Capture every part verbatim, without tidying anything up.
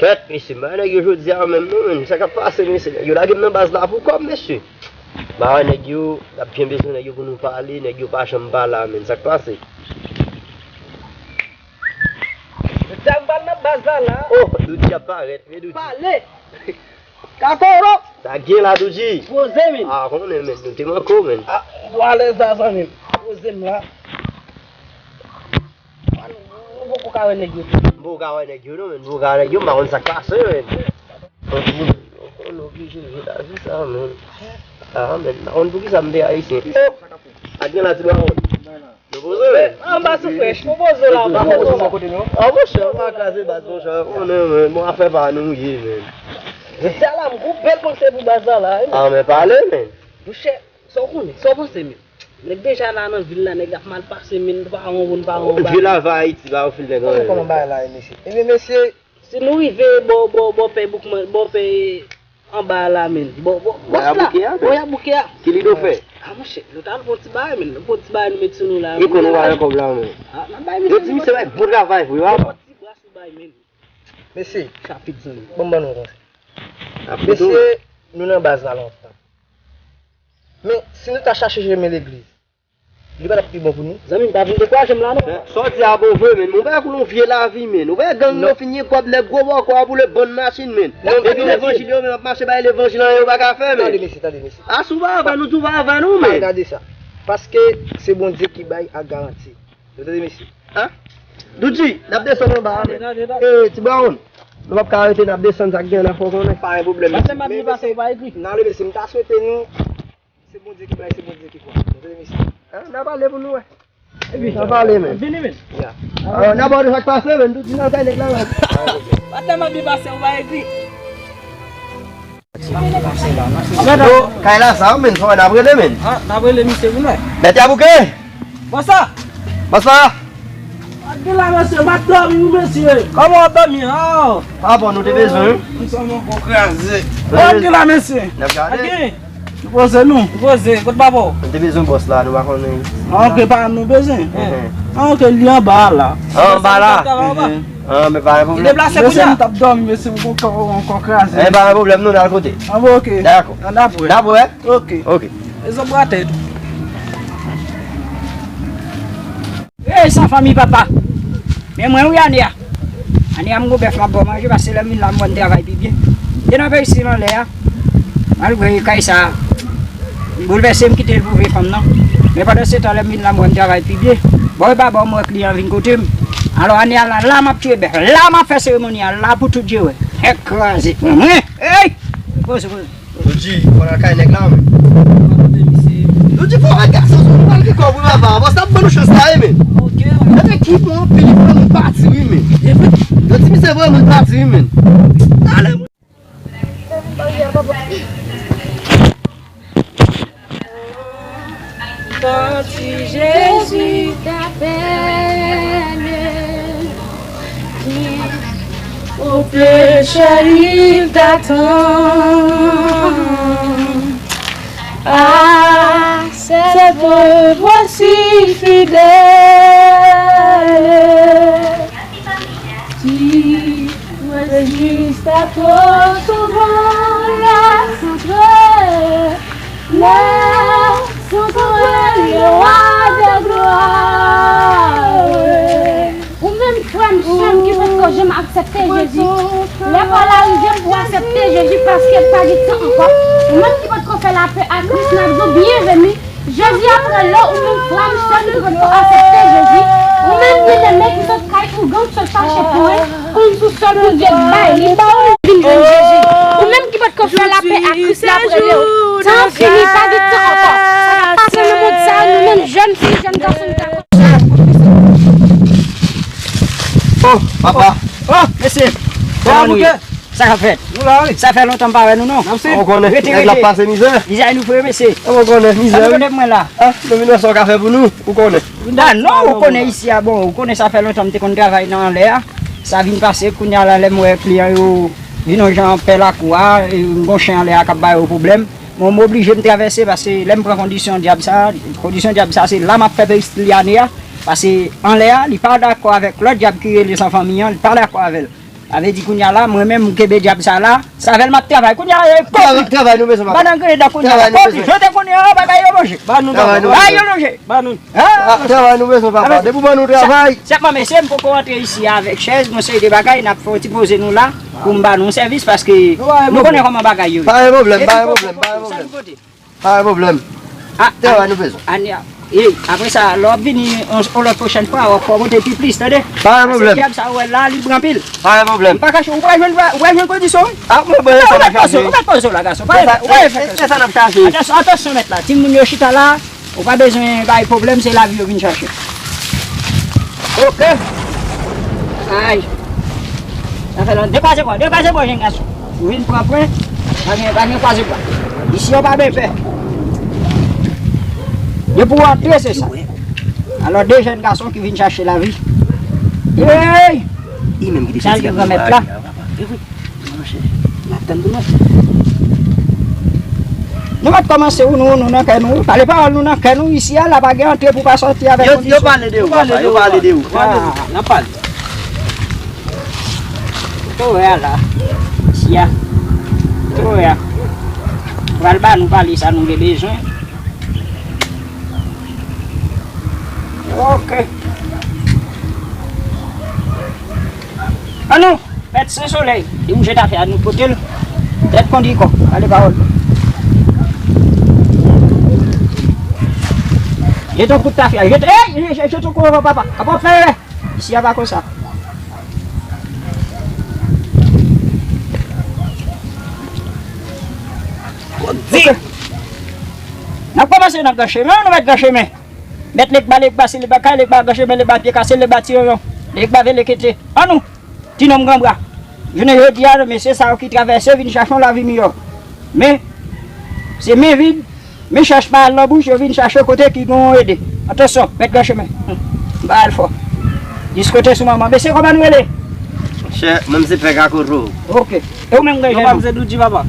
Mèt, mesye, m pa wè nèg yo jodi a menm non, menn. Sa k ap pase, mesye? Nèg yo lage m nan baz la pou kòb, mesye. M pa wè nèg yo, n ap byen bezwen nèg yo pou nou pale, nèg yo pa janm pa la, menn. Sa k pase? Sa m pral nan baz la, la. Oh, Doudji ap parèt, men Doudji. Pale! Kakoro! Sa gen la, Doudji? Poze, menn. Ah, konnen, menn. Nou te manke w, menn. Ah, ou alèz la, zanmi m. Poze m la. Nou poko ka wè nèg yo tou. M poko ka wè nèg yo non, men m poko ka wè nèg yo, m pa konn sa k pase, men. Mwen konn oblije viv lavi sa, men. Ah, men, m pa konn poukisa m te ayisyen. Oh! Ak gen la, ti bawon. Nou poze, men. Anba sou frèch, nou poze la, anba sou frèch. Ah, monchè, ou pa kraze baz, monchè, konnen, men. Bon, afè pa nou ye, men. Se sa la, m gon bèl panse pou baz la, la, wi. Ah, men pale, men. Monchè, sa w konnen, sa w panse, men? Nèg deja la nan vil la, nèg ap mal pase, men nou pa wè yon, nou pa wè yon bagay. Vil la va Ayiti, ba yo fil nèg anyen. Kòman bagay la ye, mesye? Ebyen, mesye. Si nou rive bò, bò, bò pè Boukman, bò pè anba la, men. Bò, bò, bò bòs la. Bò y a bouke a, men. Bò y a bouke a. Ki li do fè? Ah, monchè, nou ta al fè yon ti bagay, men. Nou fè yon ti bagay, nou met sou nou la. E konn ou pa wè kòb la, men. Ah, n ap bay mesye. Yo di misye bay bon travay vre, wi. Yon ti bras ou bay, men. Mesye. Chapit, zanmi. Bon, ban nou konsa. Mesye, nou nan baz la lontan. Men, si nou ta chache chemen legliz, li pa t ap pi bon pou nou? Zanmi m, pa vin dekouraje m la, non. Sa w di a bon vre, men. Ou pa wè koulè yon vye lavi, men. Ou pa wè gang yo fin gen kòb, nèg gwo bòkò a boule bann machin, men. Epi levanjil yo menm ap mache bay levanjil, anyen yo pa ka fè, men. Tande, mesye, tande, mesye. A, si w pa avè nou, di w pa avè nou, men. Gade sa. Paske se Bondye ki bay ak garanti. Nou tande, mesye? Hein? Doudji, n ap desann anba a, men. Tande, tande, tande. Eh, ti bawon. Nou p ap ka rete, n ap desann, sa k gen, n a fè w konnen. Pa gen pwoblèm, mesye. Pase m ap byen pase, ou pa egri. N ale, mesye, m ta swete nou. Se Bondye ki bay, se Bondye ki pran. Nou tande, mesye? Hein? N a pale pou nou wè. N a pale, men. Vini, men. Ya. Ah, n a pale sa k pase, men. Doudji nan kay nèg la, men. Pase m ap byen pase, ou pa egri. Yo, kay la sa, men, fò n ap rele, men. Ah, n ap rele misye vin wè. Mèt ya bouke. Bòs la. Bòs la. Ak de la, mesye, m ap dòmi, wi, mesye. Kòman w ap dòmi an? Ah, bon, nou te bezwen, wi. Nou sòm ankò kraze. Ak de la, mesye. N ap gade. Nou poze nou. Nou poze, kote papa w? Nou te bezwen bòs la, nou pa konnen. Ah, ok, pa nou bezwen. Mhm. Ah, ok, li anba la. Ah, anba la. Mhm. Ah, men pa gen pwoblèm. Li deplase kounye a. Mesye, m t ap dòmi, mesye, m gon kò, gon kò kraze. Eh, pa gen pwoblèm, non, n al kote. Ah, bon, ok. Dakò. N ap wè. N ap wè. Ok. Ok. E zòt bwatè tou. Ey, san fanmi papa. Men mwen wi ane a. Ane a m gon bèf m ap ba w manje, paske lè m vin la m wè n travay pi byen. Te nan peyi Sid anlè a. Malgre kay sa boulvèse, m kite l pou vye fanm nan. Men pandan se tan lè m vin la m wè n travay pi byen. Bò e ba bò m wè kliyan vin kote m. Alò ane a la, la m ap tiye bèf, la m ap fè seremoni a, la pou tout je wè. Fè kraze pou mwen. Ey! Poze, poze. Doudji, fò n al kay nèg la, men. Doudji, fò w al gason, sou nou pral gen kòb, wi, papa. Bòs la ap ban nou chans la, wi, men. Ok. Nèg ki bon anpil, li pran moun pati, wi, men. Yo di misye pran moun pati, wi, men. Ale, wi. Santi Jezi t apèl. O pechè, il t'attend. À cette voix si fidèle, qui résiste à ton souverain Ou menm frè m, sè m ki potko janm aksepte Jezi, lè pa w la rive pou w aksepte Jezi paske l pa gen tan ankò. Ou menm ki potko fè lapè ak Kris, n ap di w byenveni. Jezi ap rele w, ou menm frè m, sè m ki potko aksepte Jezi. Ou menm byeneme ki sot kay ougan, ki sot chache pwen, konn sou sèl Bondye k bay, li ba w vin jwenn Jezi. Ou menm ki potko fè lapè ak Kris, l ap rele w. Tan an fini, pa gen tan ankò. Sa k ap pase nan mond sa a, nou menm jèn fi, jèn gason, nou ta konn. Oh, papa. Oh, mesye. Kòman nou ye? Sa k ap fèt? Nou la, wi. Sa fè lontan m pa wè nou, non. Ou konnen, nèg la ap pase mizè. Mizè nou fè, mesye. Ou konnen, mizè, wi. Sa nou konnen mwen la? Ah, nou vin wè sa w ka fè pou nou, ou konnen. Ah non, ou konnen isi a, bon, ou konnen sa fè lontan m te konn travay nan anlè a. Sa vin pase, kounye a la, lè m wè kliyan yo vin yon jan pè lakou a, e m gon chen anlè a k ap ba yo pwoblèm. Bon, m oblije m travèse, paske lè m pran kondisyon dyab sa, kondisyon dyab sa, se la m ap fè peris li ane a. Paske anlè a, li pa dakò avèk lòt dyab ki rele san fanmi an, li pa dakò avè l. Sa vle di kounye a la, mwen menm, m kenbe dyab sa la, se avè l m ap travay. Kounye a, e, Travay, travay nou bezwen, papa. Bann angren dan kounye a la. Travay nou Kopi, bezwen. Jan te konnen an, bagay yo manje. Ba nou, Travay papa. nou Bagay yo bezwen. manje. Ba nou. Ah, travay nou bezwen, papa. Depi w ban nou travay. Sèlman, mesye, m poko rantre isi a avèk chèz, yon seri de bagay, n ap fè yon ti poze nou la, pou m ba nou sèvis, paske Nou pa gen nou konnen pwoblèm. kòman bagay yo ye. Pa gen pwoblèm, E pa gen nou pwoblèm, poko pa gen pwoblèm. Sa nou pote. Pa gen pwoblèm. Ah, Travay nou bezwen. Ane, e, apre sa, lè w ap vini yon, yon lòt pwochèn fwa, w ap fò monte pi plis, tande? Pa gen Paske pwoblèm. dyab sa ou wè la, li bon anpil. Pa gen pwoblèm. Ou pa kache, ou pa jwenn, ou pa jwenn kondisyon, wi. Ah, mwen, bon, Non, sa ou n ap mèt poze w, chache. ou mèt poze w la, gason. Pa Se gen sa, pwoblèm, ou pa se, fè se, se sa n ap chache. Atann-, atansyon, mèt la. Timoun yo chita la, ou pa bezwen bay pwoblèm, se lavi yo vin chache. Ok. Ay. Sa fè lontan. Dekwaze bò, dekwaze bò, jenn gason. Ou vin pran pwen, pa gen, pa gen kwaze bra. Isi yo pa bezwen pè. Depi w antre, se sa. Alò, de jèn gason ki vin chache lavi. Hey! Li menm ki te Salye granmèt la. Monchè, n ap tann pou nou. Nou mèt kòmanse, ou nou, nou nan kè nou. Pale pawòl nou nan kè nou. Isi a, la pa gen antre pou pa sòti avèk Yo, yo kondisyon. pale de ou, papa. Yo pale de ou. Ah. N ap pale. Ou wè a la. Isi a. Ou wè a. Pral ba nou pale sa nou gen bezwen. Ok. Annou, mèt Sen Solèy. Li ou jete afè a, nou pote l. Tèt kondi kò. Pale pawòl. Jete yon kout tafya. Jete, ey, jete yon kout papa. Apa w fè. Isi a pa konsa. Ok. N ap kòmanse nan gran chemen, nou mèt gran chemen. Mèt Legba, Legba, se Legba kay, Legba gran chemen, Legba pye kase, Legba ti yonyon, Legba vele kete. Annou, ti nonm gran bra. Jounen jodi a, mesye sa yo ki travèse vin chache yon lavi miyò. Men, se men vid, men chèch pa al nan bouch, yo vin chache kote ki gen yon ede. Atansyon, mèt gran chemen. Hmm. M pa al fò. Dis kote sou manman. Mesye, kòman nou rele? Monchè, mwen se Pè Kakoto. Ok. E ou menm, gran jèn? Non, pa m se Doudji, papa.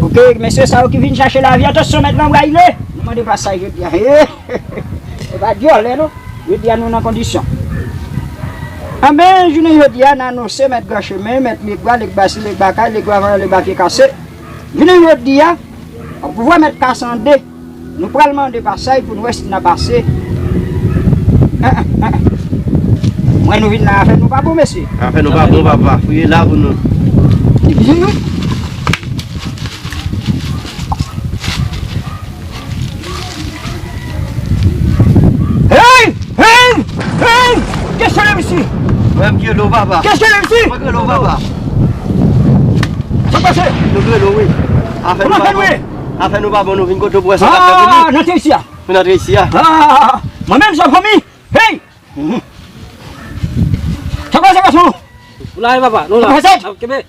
Ok, mesye sa yo ki vin chache lavi, atansyon, mèt gran bra, li le. Nou mande pasaj jodi a. E pa dyòlè, non. Jodi a, nou nan kondisyon. Anben, jounen jodi a, n anonse mèt gran chemen, mèt Legba, Legba si, Legba kay, Legba vanyan, Legba pye kase. Jounen jodi a, pou vwa mèt kase an de, nou pral mande pasaj pou n wè si n a pase. Mwen, nou vin la, afè nou pa bon, mesye. Afè nou pa bon, papa. Fouye la pou nou. Vin nou. Hey! Hey! Hey! Kèchè lè misi! Mwen m ki rele w papa. Kèchè lè misi! Mwen ki rele w papa. Sa pase? Nou ki rele w, wi. Afè nou pa bon. Afè nou pa bon, nou vin kote w pou wè sa k ap fè pou nou. Ah, n antre isi a. Nou antre isi a. Ah, mwen menm, se fanmi. Hey! Sa pase, gason? Ou la, wi, papa. Nou la. Sa pase? Ap kenbe.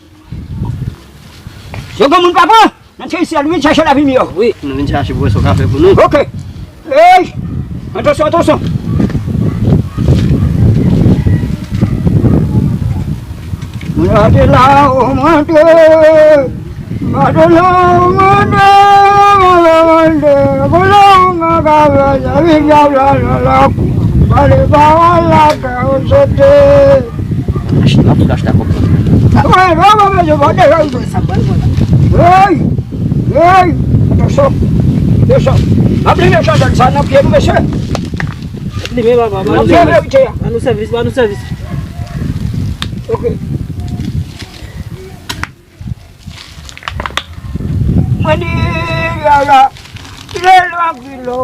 Se granmoun papa. N antre isi a, nou vin chache lavi miyò. Wi, nou vin chache pou wè sa w ka fè pou nou. Ok. Ey! Atansyon, atansyon. Mwen te la, o mwen te. Mwen te la, o mwen te. Mwen te, mwen te. Mwen te, mwen te. Mwen te, mwen te. Mwen te, mwen te. Pale pawòl la, kè w sote. Achte, m ap fout achte a kòb mwen. Sa pral bon, mesye, bon, deja. Sa pral bon. Hey! Hey! Atansyon! Atansyon! M ap lime chandèl sa nan pye nou, mesye. Lime, papa. M ap fè verite a. Ba nou sèvis, ba nou sèvis. Ok. Mwen di, yaya, lè lwa gilo,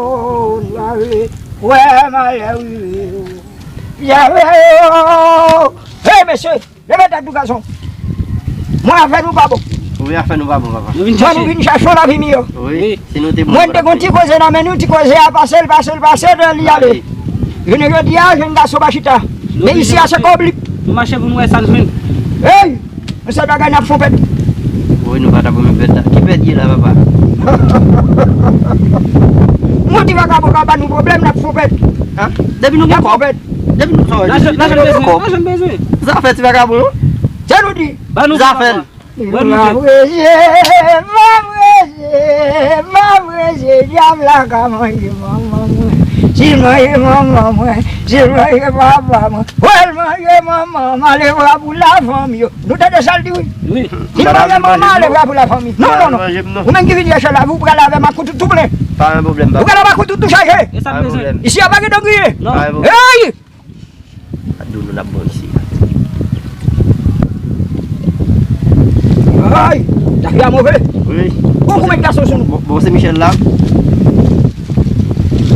n va vle wè malè rive yo. Yaya, hey, mesye, leve tèt nou, gason. Mwen, afè nou pa bon. Wi, afè nou pa bon, papa. Nou vin Mwen, nou chache. vin chache yon lavi miyò. Wi, Wi. si nou te bon, Mwen, te papa. gon ti koze nan men nou, ti koze a pase l, pase l, pase l, li ale. Jounen jodi a, jèn gason pa chita. Men isi a, se kòb li. Nou mache pou nou wè sa n jwenn. Hey! Yon sèl bagay n ap fon pèt. Wi, nou pa ta pou nou pèt la. Ki pèt ye la, papa? Yon ti vakabon ka ba nou pwoblèm, n ap fon pèt. Hein? Depi nou gen kòb. Depi nou gen kòb. Lajan, lajan bezwen. Lajan bezwen. Zafè ti vakabon. Se nou di. Ba nou Zafè. Papa. Ba nou M ap reze, m ap reze, m ap reze, dyab la ka manje manman mwen. Si l manje manman mwen, si l manje papa mwen, wè l manje manman m, alevwa pou lafanmi yo. Nou tande sa l di wi? Wi. Si l manje manman, alevwa pou lafanmi. Non, non, non. Ou menm ki vin chèche la, ou pral avè makoutou tou plen. Pa gen pwoblèm, papa. Ou pral avè makoutou tou chaje. E sa bezwen. Isi a pa gen dangriye. Non. Hey! Ap di w nou n ap bon isi a. Ay! Zafè a move. Wi. Bon, kouman gason sou nou? Bon, bon, se Michel la.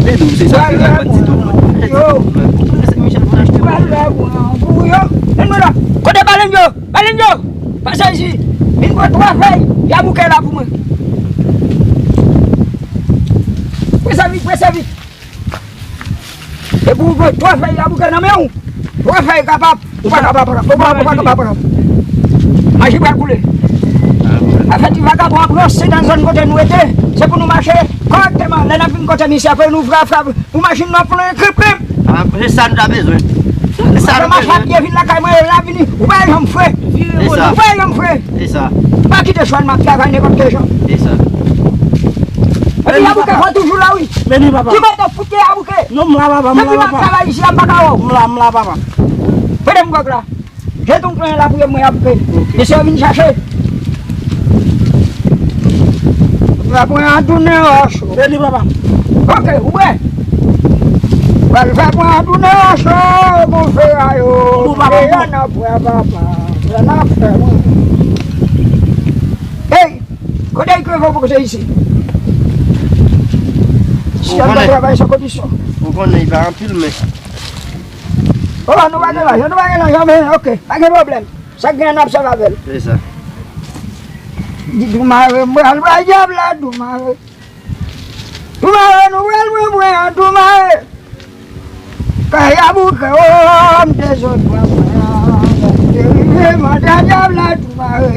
Men nou, se sa ki la bann ti tou. Yo. Se Michel pou n achte. Pral la pou, pou yo. Men mwen la. Kote Balenjo? Balenjo! Pase isi. Vin pran twa fèy yabouke la pou mwen. Prese vit, prese vit. Epi w pran twa fèy yabouke nan men w. Twa fèy kapab. Ou pa kapab pran. Ou pa, ou pa kapab pran. Maji pral koule. Afè ti vagabon ap ranse nan zòn kote nou rete. Se pou nou mache kòrèkteman. Lè n ap vin kote misye, apre nou frap, frap. Pou machin nou ap pran enkripe. Ah, se sa nou ta bezwen. Se sa nou bezwen. Mache a pye vin lakay mwen, yo la vini. Ou pa janm fre. Se sa. Ou pa janm fre. Se sa. Pa kite chwal m ap travay nenpòt ki jan. Se sa. Epi yabouke fò toujou la wi. Beni papa. Ki kote w fout ye yabouke? Non, m la papa, m la papa. Depi m ap travay isi a, m pa ka wè w. M la, m la papa. Mete m gwòg la. Jete yon plen la pou yo mwen yabouke. Ok. Mesye yo vin chache. Papa mwen a tounen wòch. Beni papa. Ok, ou prè? Pral fè pran tounen wòch, bon fè a yo. Ou papa. Fè a n ap fè papa. Fè n ap fè mwen. Hey, kote y kreve w pou kote isi? Si y ap travay san kondisyon. Ou konnen y pa anpil men. Oh, nou pa gen lajan, nou pa gen lajan, men ok, pa gen pwoblèm. Sa k gen an ap sèvi avè l. Se sa. Di Doumare, m pral bay dyab la, Doumare. Doumare, nou pral pran pwen an, Doumare. Kay a bouke, oh, m te sot pran pwen an. M te rive mande dyab la, Doumare.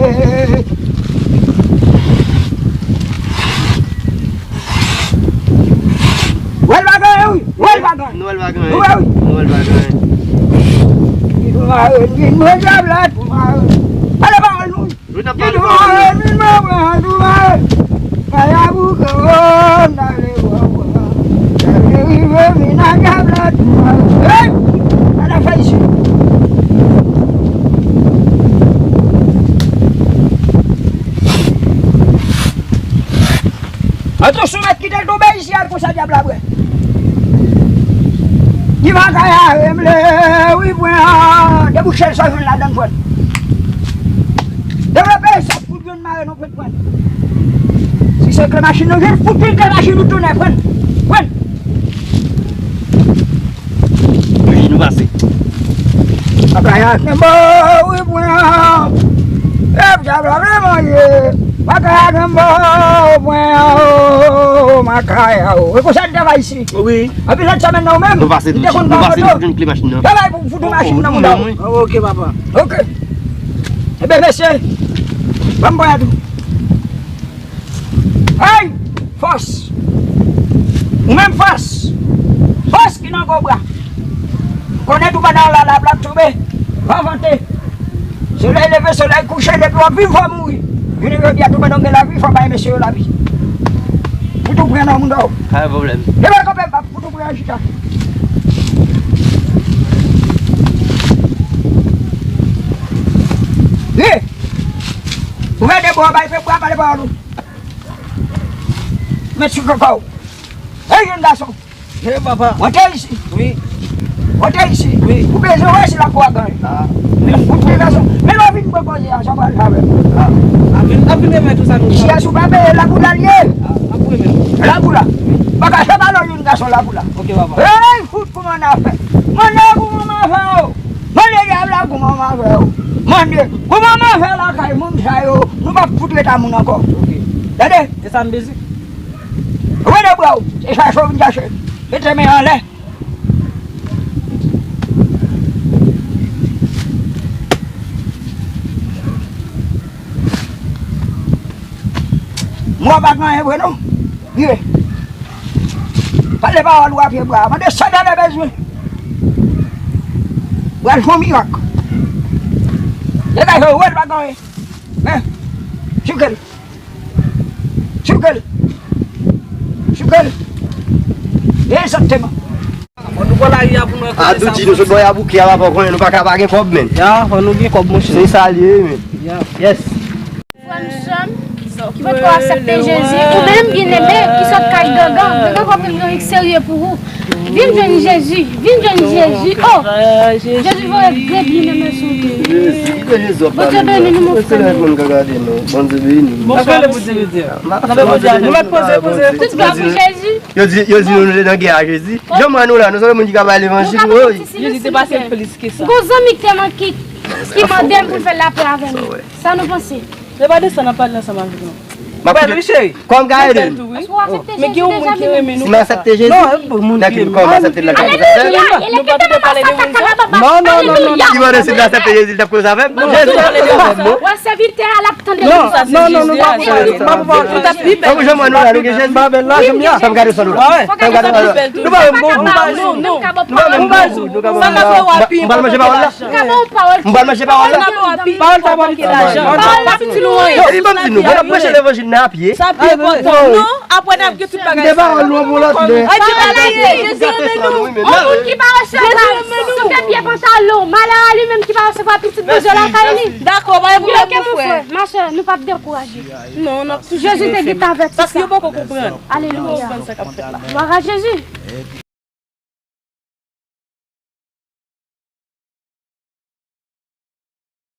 Wè l pa genyen, wi. Wè l pa genyen. Nou wè l pa genyen. Nou wè, wi. Nou wè l pa genyen. Li mare, li mare dyab la, tou mare. Ale pawòl nou. Wi, n ap pale pawòl nou. Li mare, li mare, tou mare. Kay a bouke, oh, m t ale wè, wè. Lè rive, vin a dyab la, tou mare. Hey! Sa n ap fè isi? Antre sou mèt kite l tonbe isi a konsa dyab la bwè. Di makaya renmle wi pwen an debouche l sa jwenn ladan pwen. Devlope sa fout jwenn mare non pwen pwen. Si se kle machin nou jwenn fout li kle machin nou tounen pwen. Pwen. Wi, nou pase. Makaya kenbe w, wi, pwen an. E, dyab la vle manje. Makaya kenbe w, pwen an, o, makaya, o. E konsa n travay isi. Wi. Anpi lòt semèn nan ou menm, nou pase tou chak. Nou pase tou chak, nou kle machin nan. Travay pou fout machin nan mouda w. Ok, papa. Ok, papa. Ok. Ebyen, mesye, ban m pwen an tou. Ay! Fòs! Ou menm fòs! Fòs ki nan gwo bra! Konnen tou pandan w la, lap, lap tonbe. Pa vante. Solèy leve, solèy kouche, depi w ap viv, fò w mouri. Jounen jodi a, tou pandan w gen lavi, fò w bay mesye yo lavi. Pou tou pran nan moun dòw. Pa gen pwoblèm. Leve kanpe, m ap pou tou pran chita. Ye! Ouvè de bò, bay fè bwa, pale pawòl ou. Met sou kòkò w. Hey, jèn gason. Hey, papa. Monte isi. Wi. Monte isi. Wi. Ou bezwen wè si lakou a ganyen. Ah. Men ou te gason. Men lè w vin pran koze a, sa pral avè m. Ah. Ah, men ap vin remèt ou sa nou. Isi a sou pa peye lakou la l ye. Ah, ap remèt ou. Lakou la. Pa ka fè balon jèn gason lakou la. Ok, papa. Hey, fout kouman n a fè. Mande kouman m a fè w. Mande dyab la kouman m a fè w. Mande kouman m a fè lakay moun sa yo. Nou p ap fout ret a moun ankò. Ok. Tande? Se sa m bezwen. Wè de bra w, se chache w vin chache. Mete men anlè. Mwen pa gen anyen vre non. Vire. Pale pawòl ou a pye bra. Mande sa dade bezwen. Pral fè yon mirak. Degaje w, wè l pa gen anyen. Men, sirke l. Sirke l. Sirke l. Egzakteman. Fò nou pran lari a pou nou rekonèt sa. Adouti, nou sot bò Yabouke a, papa, konnen nou pa ka pa gen kòb, men. Ya, fò nou gen kòb, monchè. Se sa l ye, men. Ya. Yes. Frè m, sè m, ki potko aksepte Jezi, ou menm, byeneme, ki sot kay gangan, gangan pral yon serye pou ou. Vin jwenn Jezi, vin jwenn Jezi. Oh! Jezi voye de byeneme sou ou. Jezi, ki Jezi w ap pale la? Bondye beni nou, mon frè. Moun ka gade nou. Bondye beni. Bondye beni. Tout glwa pou Jezi. Yo di, yo di nou, nou te nan gè a Jezi. Jan mwen nou la, nou se moun ki ka bay levanjil, wi. Jezi te pase plis ke sa. Gon zanmi ki te man-, ki, ki mande m pou l fè lapè avè nou. Sa nou panse? Se pa de sa n ap pale ansanm avèk nou. M ap koute. Kòm ka ede m. Men gen yon moun ki renmen nou. Si m aksepte Jezi, nan ki kòm m aksepte l la, ki ap fè? Alelouya! Alelouya! Non, non, non, non, non. Ki mande si m aksepte Jezi, l t ap koze avè m? Jezi pa koze avè m, non. Wè, sèvitè a, l ap tande. Non, non, non, non, non. Tankou jan mwen nou la, nou gen Jezi. Sa m gade sou nou la. Sa m gade sou nou la. Nou pa bon. Nou pa bon. M pral manje pawòl la. M pral manje pawòl la. Pawòl sa pa piti nou anyen. Epi ban m di nou, mwen ap preche levanjil nan a pye. Sa pi enpòtan. Non, apre n ap gen tout bagay sa. Pawòl nou pou lòt lè. An di bagay, Jezi renmen nou. Yon moun ki pa resevwa, soute pye pantalon, malè a li menm ki pa resevwa pitit Bondye lakay li. Dakò, pa gen pwoblèm, mon frè. Ma sè, nou p ap dekouraje. Non, n ap toujou. Jezi te gentan avèti sa. Paske yo poko konprann. Alelouya. Yo poko konprann sa k ap fèt la. Glwa a Jezi.